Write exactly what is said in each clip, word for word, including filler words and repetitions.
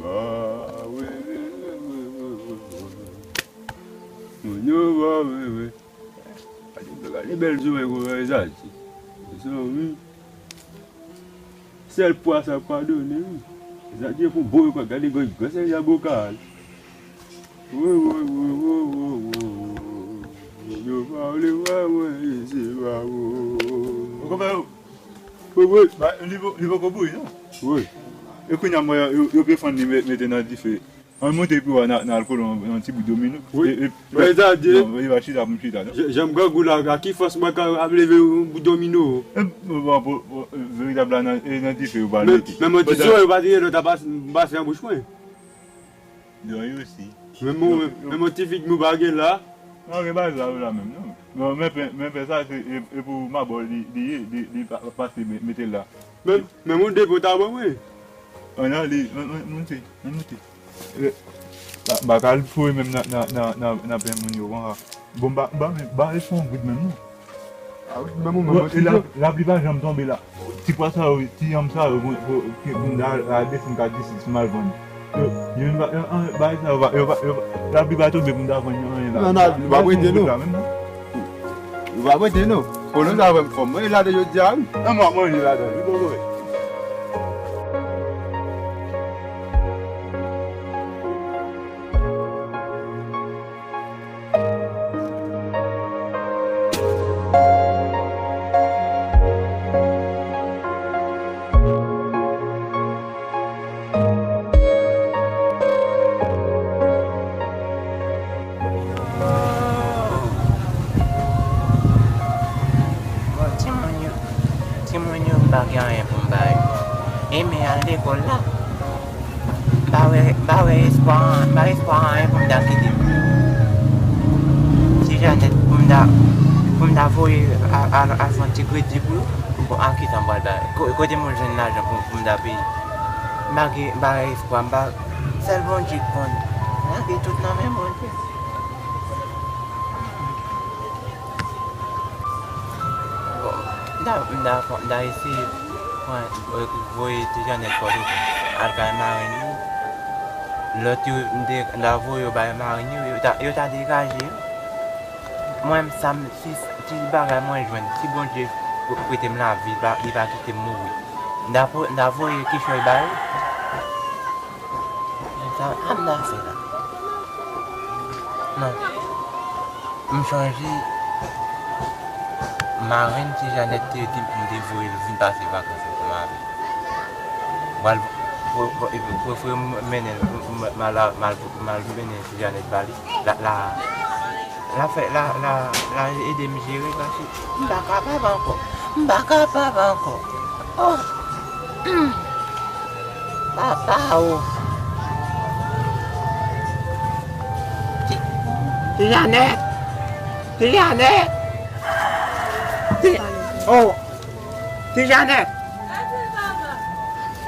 ba, wi, wi, wi. Moun yo ba, wi, wi. Gade, gade bèl zòrèy ou wè, Zadye. Mezanmi. Sèl pwa sa padone, wi. Zadye pou bon yo pa gade gòj gran sèl ya bokal. Wo, wo, wo. Yo pa vle wè mwen, se pa bon. Ou konprann? Wi, wi. Ba, li po-, li poko bouyi, non? Wi. E kounye a, mwen, yo, yo defann li me-, mete nan dife. Ann monte pi w a nan, nan alkòl, yon, yon ti bout domino. Wi. E, e, men Zadye, non, e pa chita pou m chita, non. Jan, jan m grangou la, a ki fòs mwen ka ap leve yon bout domino? E, bon, bon, bon, veritab la nan, e nan dife yo pa mete. Men, men yon ti zòrèy yo pa te gen lòt a pas-, pase nan bouch mwen. Zòrèy osi. Men yon, men yon ti fig nou pa gen la. Non, gen bagay la, la menm, non. Bon, men pè, men pè sa, se, e, e pou mabò li, li ye, li, li pa, pase me-, mete l la. Men, men yon depo ta ban mwen. Ann ale, ann, ann, ann monte, ann monte. E, ba, ba ka al foure menm nan, nan, nan, nan, nan pen moun yo, konsa. Bon, ba, ba, men, ba, e fon goud menm, non. A wi, menm ou menm, bon, e la, lapli pa janm tonbe la. Ti pwa sa yo, ti yanm sa yo, pou, pou, ki, pou m ta al desann kat isit, si m al vann. Yo, yo, yo, yo, bagay sa yo, yo, yo, lapli pa tonbe pou m ta vann yo anyen la. Nan, nan, nou pa prete, non. Nou pa prete, non. Konnen sa vrèman fò. Mwen, e ladan jodi a, wi. Nan, mwen, mwen, e ladan. Wi, bon, bon. Bon, timoun yo, timoun yo, m pa gen anyen pou m ba yo. E men al lekòl la. M pa wè, m pa wè espwa, m pa espwa anyen pou m ta kite. Ti Janèt, pou m ta, pou m ta voye al, al, al fè yon ti kredi pou yo. Bon, a kisa m pral bay? Ko-, kote m jwenn lajan pou, pou m ta peye? M pa gen, m pa gen espwa, m pa, sèl Bondye k konn. Lage tout nan men Bondye. Bon, m ta, m ta, m ta eseye pran, voye Ti Janèt Pòtoprens al kay marenn li. Lòt yo, m te, m ta voye yo bay marenn yo, yo ta, yo ta degaje yo. Mwen, sa m, si, si bagay mwen jwenn, si Bondye prete m lavi, li pa, li pa kite m mouri, m ta, m ta voye kichòy ba yo. Sa, sa m ta fè la? Non. M chonje marenn Ti Janèt te di m pou m te voye l vin pase vakans ansanm avè m. Pral, pou, pou, epi pou, pou m mennen l, m, m, m al, m al, m al mennen Ti Janèt ba li. La, la, la fè, la, la, la ede m jere, paske m pa kapab ankò. M pa kapab ankò. Oh! Hmm. Papa, oh! Ti, Ti Janèt! Ti Janèt! Ti, oh! Ti Janèt!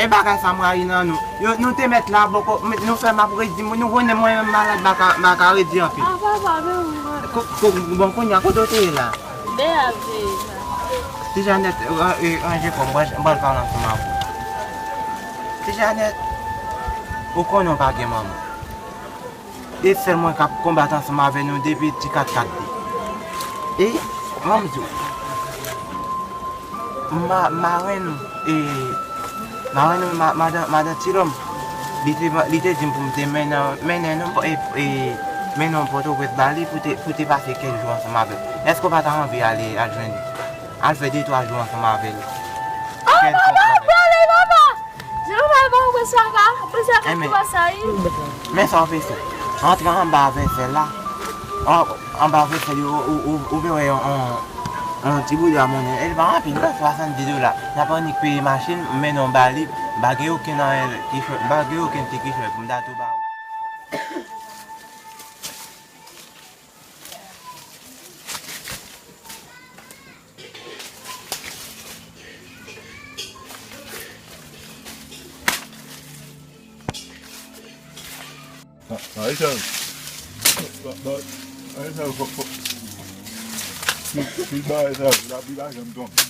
E bagay sa m rayi nan nou. Yo, nou te mèt la, bòkò, nou fè m ap redi, nou konnen mwen menm malad, m pa ka, m pa ka redi anpil. Ah, papa, men ou malad. Ko, ko, bon, kounye a, kote w te ye la? Deyò ap veye sa. Ti Janèt, e, e, ranje kò w, m pral, m pral pale ansanm avè w. Ti Janèt, ou konnen w pa gen manman. E sèl mwen k ap konbat ansanm avè nou depi ti kat kat de. E, ban m di w, ma, marenn nou, e, marenn nou, ma, madan, madan Tilòm, Li te, li te di m pou m te mennen, mennen nou, e, e, mennen yon Pòtoprens ba li pou te, pou te pase kèk jou ansanm avè l. Èske w pa ta anvi ale al jwenn li? Al fè de twa jou ansanm avè l. Oh, papa, pale, papa! Jan papa, ou pral sa ka, ou pral sa ka, men, ki pase, wi. Men sa w fè, se antre anba vèsèl la. An, anba vèsèl yo, ou, ou, ou vin wè yon, yon, yon ti bouda monnen. E li pa anpil non, swasanndis dola. N ap annik peye machin, m mennen w ba li, m pa gen okenn anyen ki fè, m pa gen okenn ti ki fè pou m ta tou ba ou. Ba, ba, e sa yo. Ba, ba, ba, e sa yo, fò, fò. Tout, tout bagay sa yo, lapli pa janm tonbe.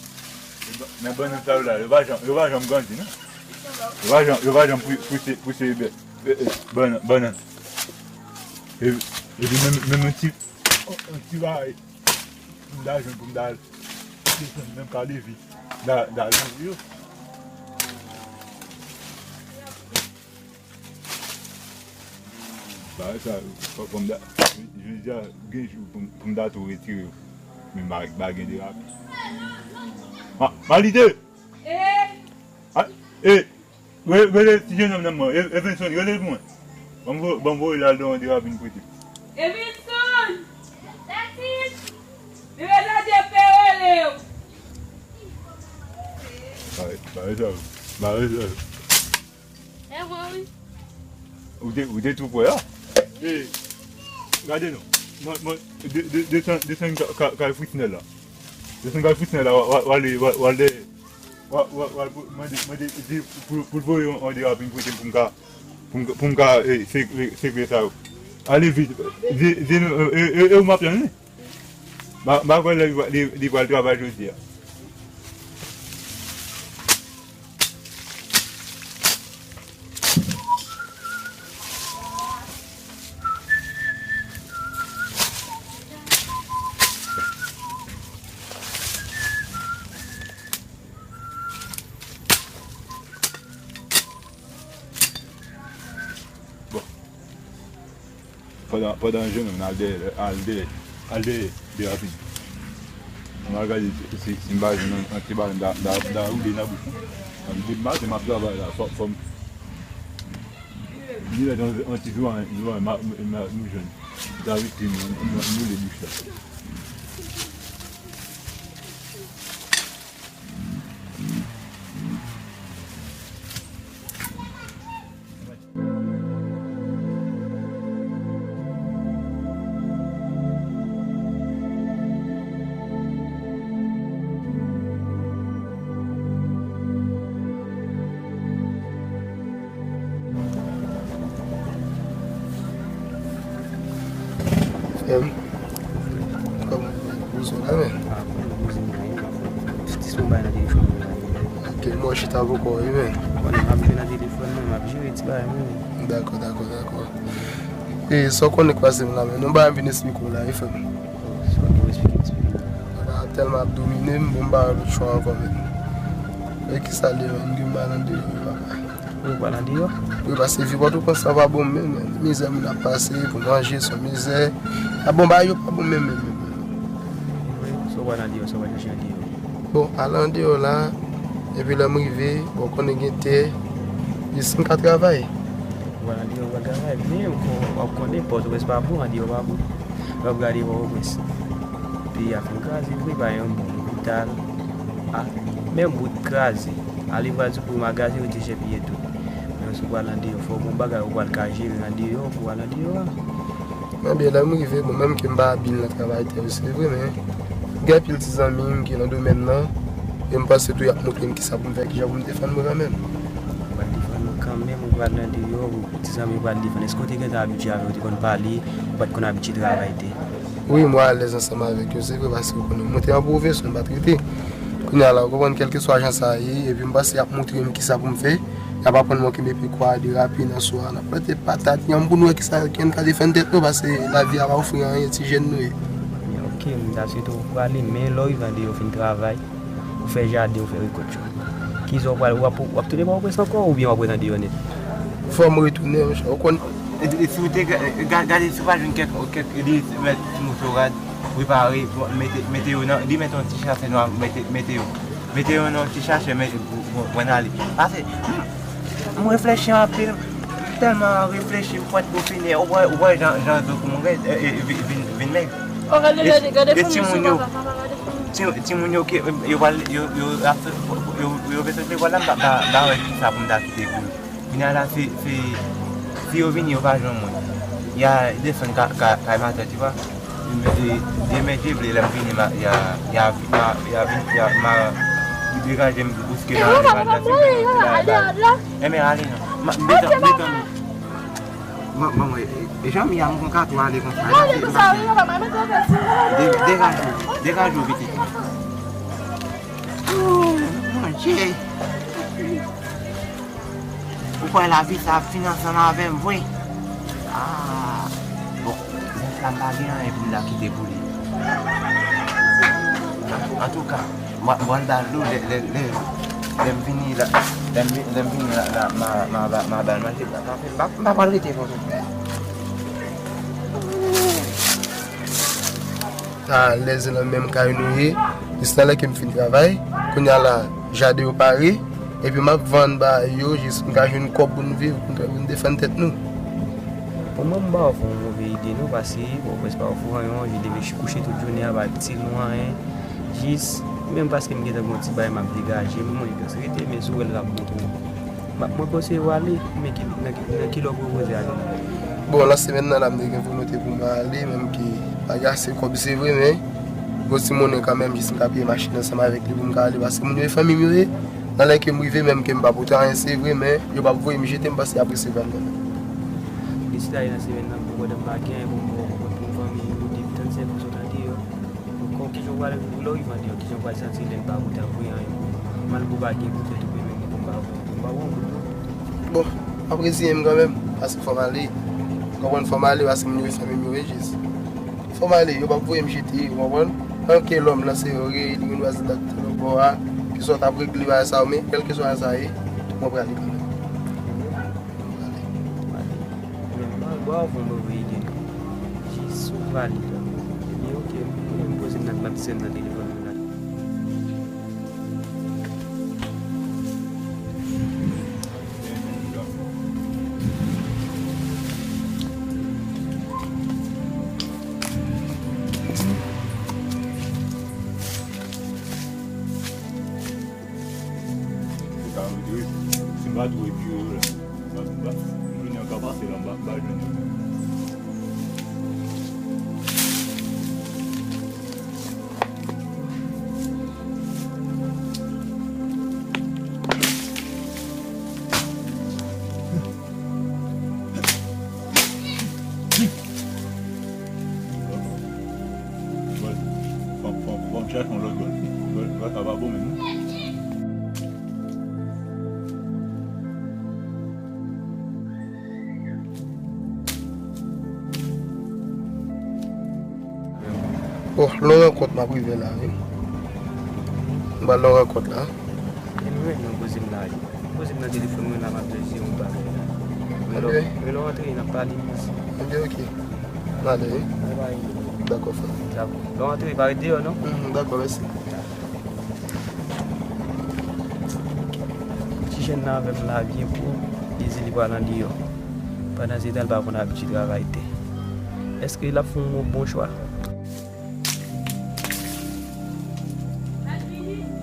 E ba, men bannann sa yo la, yo pa janm, yo pa janm grandi, non. Yo pa janm, yo pa janm pou, pouse, pouse bè, e, e, bannann, bannann. E, epi menm, menm yon ti, yon ti bagay, pou m ta jwenn, pou m ta desann, menm ka leve, m ta, m ta leve yo. Bagay sa, fò, fò m ta, jodi a, gen jou pou m, pou m ta tou retire yo. Men m pa, pa gen de rapid. Ma, Malite! E? A, e, re, rele ti jennonm nan mwen, E, Evenson, rele l pou mwen. Ban m vo-, ban m voye l al nan yon de rapid pou li. Evenson! Tatis! Li rele de pe rele yo. Bagay, bagay sa yo. Bagay sa yo. E bon, wi. Ou te, ou te tou prè a? E, gade non. Mwen, mwen, de, de, desann, desann ka, ka, kay Fritznel la. Desann kay Fritznel la, w, w, w ale, w, w al dèyè. W, w, w al pou, mande, mande, di, pou, pou l voye yon, yon de rapid pou, pou m ka, pou m, pou m ka, e, se, se, sekre sa yo. Ale vit. Di, di nou, e, e, e, e ou m ap tann, wi. M pa, m pa kwè lè li, li, li pral travay jodi a. Bon. Pandan, pandan jennonm nan al dèyè, al dèyè, al dèyè, de rapid. Ann al gade si, si, si m pa jwenn yon, yon ti bagay m ta, m ta, m ta woule nan bouch mwen. Depi maten m ap travay la, fò, fò m. Li mèt yon, yon ti jou, jou, m a, m a, nou jwenn. M ta viktim, m, m, m woule bouch la. Frèm, kòman w ye? Poze w la, men. Ah, poze m la, wi, papa. Ti, ti sou bay nan telefòn mwen la, wi. Ok, mwen chita pou kò, wi, men. Bon, m ap jwe nan telefòn mwen, m ap jere ti bagay mwen, wi. Dakò, dakò, dakò. E, sa w konnen k pase m la, men. Nou ba m vin esplike w la, wi, frè m. Sa w gen pou esplike m, esplike m. Papa ap tèlman ap domine m, bon, m pa wè lòt chwa ankò, men. E kisa l ye, men? M gen mal andeyò, wi, papa. Ou pral andeyò? Wi, paske vi Pòtoprens lan pa bon menm, menm. Mizè moun ap pase pou manje, se yon mizè. A bon, bagay yo pa bon menm, menm, menm, menm. Vre, sa w pral andeyò, sa w pral chache andeyò? Bon, ale andeyò la, epi lè m rive, bon, konnen gen tè, jis m ka travay. Ou pral andeyò, ou pral travay, men w, w ap konnen Pòtoprens pa bon, andeyò pa bon. Lè w ap gade Pòtoprens, peyi a fin kraze vre, pa gen yon bon lopital. A, menm wout kraze. Ale pral sou pou magazen, yo dechèpiye tout. Men si w pral andeyò, fò w gon bagay ou pral ka jere andeyò, pou w al andeyò a. Ebyen, lè m rive, bon, menm ke m pa abil nan travay tè yo, se vre, men gen anpil ti zanmi m ki nan domèn nan, e m panse tou y ap montre m kisa pou m fè, kijan pou m defann mwen kanmenm. Ou pral defann ou kanmenm, ou pral andeyò, ou ti zanmi ou pral defann. Èske w te gentan abitye avè yo, ou te konn pale, ou pa t konn abitye travay tè? Wi, mwen alèz ansanm avèk yo, se vre, paske w konnen, mwen te an pwofesyon, m pa t rete. Kounye a la, ou konprann, kèlkeswa jan sa ye, epi m panse y ap montre m kisa pou m fè, y ap aprann mwen kenbe pikwa, derape nan swa, n ap plante patat, yanm pou nou wè kisa, kijan n ka defann tèt nou, paske lavi a pa ofri anyen, ti jèn nou ye. Ebyen, ok, m ta swete w prale, men lè w rive andeyò, w fin travay, ou fè jaden, ou fè rekòt yo. Kisa w pral, w ap, w ap tounen Pòtoprens ankò, oubyen w ap ret andeyò nèt? Fò m retounen, monchè, ou konn. E, e, si w te ga-, ga-, gade, si w pa jwenn kèk, kèk, li mèt ti moso rad, prepare, bon, mete, mete yo nan, li mèt yon ti chase nwa, mete, mete yo. Mete yo nan yon ti chase, mete, bon, bon, pran ale. Pase, m, m reflechi anpil, m tèlman reflechi, m pran gwo fini, ou wè, ou wè jan, jan zo kou m rèd, e, e, vin, vin, vin mèg. Oh, gade, e, gade, gade e fanmi timoun yo, papa, papa, gade fanmi. Ti, timoun yo ke, yo pral, yo, yo, yo, yo, yo bezwen lekòl la, m pa, pa, pa wè kisa pou m ta kite pou yo. Kounye a la, se, se, si yo vini, yo pa jwenn mwen. Y a desann ka, ka, kay matant, tu vois. E, e, demen, Dye vle, lè m vini, ma, y a, y a, ma, y a vin, y a, ma, li degaje m, bouske nan, nan, nan, nan, nan, nan, nan. Enben, ale non. Ma, m bezwen, m bezwen. Bon, bon, e, e, jan m ye a, m gon kato ale konsa. Ale konsa, wi, papa, mete w fè si. De-, degaje w, degaje w, pitit. Oh, Bondye. Ou kwè lavi sa ap fini ansanm avè m vre? Ah, bon, nèg la m pa gen anyen pou m ta kite pou li. An, antouka, m, m pral ba l dlo lè, lè, lè, lè m vini la, lè m, lè m vini la, la, ma, ma, ma, ma ba l manje, m pa, m pa, m pa pral rete konsa. Alèz nan menm kay nou ye, jis nan lè ke m fin travay. Kounye a la, jaden yo pare, epi m ap vann bagay yo, jis m ka jwenn kòb pou n viv, pou n, pou n defann tèt nou. Bon, mwen, m pa ofri yon move ide, non, paske, bon, prèske pa ofri anyen, je devye kouche tout jounen an, pa itil nou anyen. Jis, menm paske m gentan gen yon ti bagay m ap degaje, mwen, mwen, rete, men si w wè l ap bon pou ou. M ap, mwen konseye w ale, men ki, nan ki, nan ki lè w pwopoze ale? Bon, nan semèn nan la, m te gen volonte pou m ale, menm ke pa gen ase kòb, se vre, men gon ti monnen kanmenm, jis m ka peye machin ansanm avèk li pou m ka ale, paske moun yo e fanmi m yo ye. Nan lè ke m rive, menm ke m pa pote anyen, se vre, men yo p ap voye m jete, m panse y ap resevwa m kanmenm. Deside ale nan semèn nan, bon, pandan m pa gen anyen pou m ba w, pou m fanmi m, yo depi trannsenk ou sot andeyò. Bon, kijan w pral, lè w rive andeyò, kijan w pral santi lè n pa pote ap voye anyen pou ou? Malgre w pa gen pou tèt ou, men pou m pa voye, pou m pa voye yon goud non. Bon, m ap reziyen m kanmenm, paske fò m ale. Ou konprann, fò m ale, paske moun yo e fanmi m yo ye jis. Fò m ale, yo p ap voye m jete, ou konprann? Anke lòm lan se yo, li gen dwa se dak telefòn a, keswa w t ap regle bagay sa yo, men kèlkeswa sa ye, mwen prale kanmenm. Prale. Prale. Men m pa, m pa ofri w move ide non. Jis ou prale la. Ebyen, oke, m poze m nan, m ap di sè m nan telefòn mwen la. Si m pa tou epi yo la, m ap, m ap, m vini an ka pase la, m pa, m pa jwenn yo. Fò, fò, fò m chèche yon lòt bò. Lòt, lòt sa pa bon menm non. Bon, lè w rankont m ap rive la, wi. M pral lè w rankont la. E nou menm, nou poze m la, wi. Poze m nan telefòn mwen la, m ap jwenn yon bagay la. Men lè w, men lè w antre, n ap pale. Ebyen, oke. M ale, wi. Bye bye. Dakò, frè. Dakò. Lè w antre, pa ret deyò, non? Mhm, dakò, mèsi. Ti jèn nan avè m la byen pwòp, li di li pral andeyò. Pandan se tan, li pa konn abitye travay tè. Èske l ap fè yon bon chwa?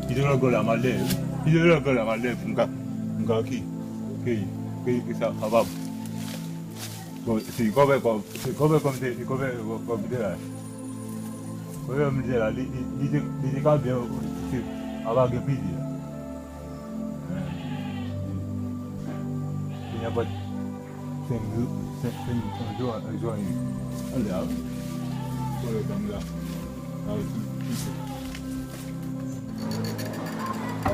Kite lògò la, m al dèyè, wi. Kite lògò la, m al dèyè pou m ka, m ka ki, ki, ki, ki sa kapab. Bon, se kòbè kòb, se kòbè kòb, se kòbè kòb, kòb de la. Kòbè kòb de la, li, li, li te, li te ka byen, se, apa gen plizyè. Kounye a pa t senk jou, senk, senk jou, jou, jou, ale a, wi. Kòbè kòb la. A, wi, wi, wi.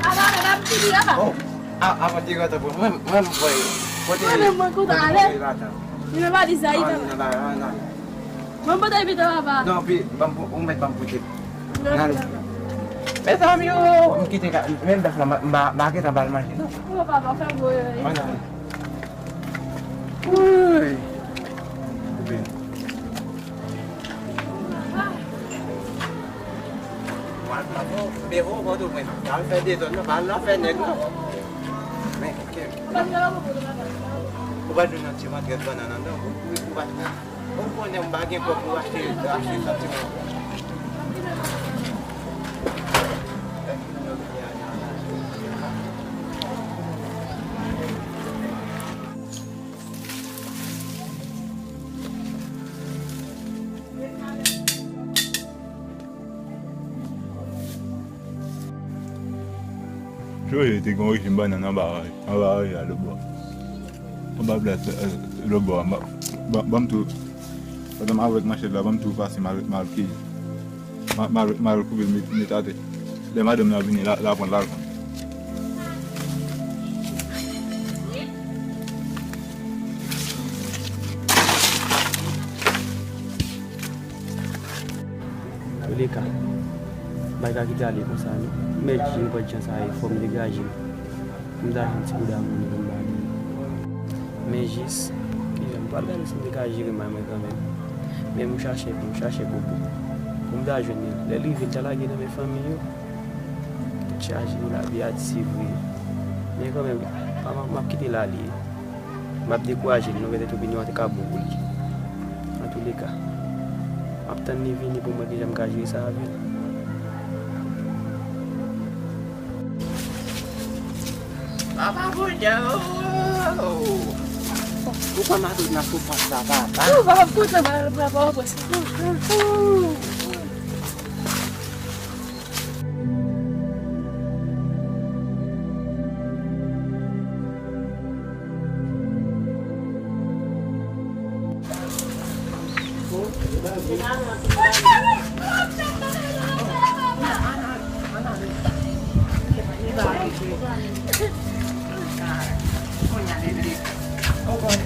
Apa, men ap fini apa? Oh, a, apa te gentan pou mwen, mwen, mwen, kote, mwen, mwen kontan ale. Li nan valiz la, li nan valiz la. Mwen pote pito papa. Non, pi, ban m pou, ou mèt ban m pote. Nan. Mezanmi, oh, m kite ka, menm bèf la, m pa, m pa, m pa gentan ba l manje, non. Oh, papa, fè m voye. Mwen ale. Woy! Oubyen. Mwen, mwen, mwen, mwen, mwen, mwen, al fè dezòd nan, pa al nan fè nèg, non. Men, ok. Ou pa jwenn yon ti mantèt bannann anndan, ou, ou, ou pa, ou konnen m pa gen kòb pou achte, achte santiman. Joe te gen yon rejim bannann anba, anba a lòtbò. Anba plas, eh, lòtbò a. Ban, ban, ban m tou. Pandan m avèk manchèt la, ban m tou pase, m al, m al keyi. M a, m a, m a koupe l met, met atè. Lè madanm nan vini, l a, l a pran l al vann. Touleka, m pa ka kite ale konsa, non. Mèt Jim pran chans sa, e fò m degaje m. M ta jwenn ti kou damou li pou m ba li. Men jis, kijan m pral gade si m te ka jere may mwen kanmenm. Men m chache, m chache Bobo. Pou m ta jwenn li. Lè l rive, l ta lage nan men fanmi yo. Tèt chaje, lavi a di se vre. Men kanmenm, pa m, m ap kite l ale. M ap dekouraje l, non, petèt opinyon an te ka bon pou li. Antouleka, m ap tann li vini pou m wè kijan m ka jere sa avè l. Papa Bondye, oh! Ou konn madanm nan soufrans la, papa. Ou pa kontan, papa, papa, papa.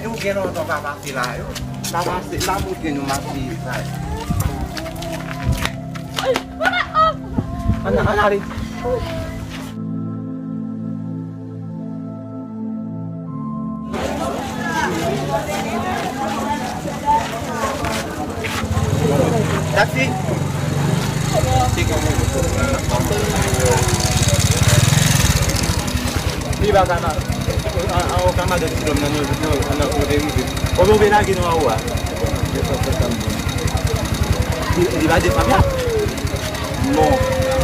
Ou gen lontan pa pase la, yo. Pa pase, pa montre nou mache sa. Ann, ann ale. Taxi. Li pa ka ma-, an, an, an ka madan ti dòm nan, nan, nan, nan kote rive. Konbyen w vle lage nou anwo a? Li, li pa desann la? Non.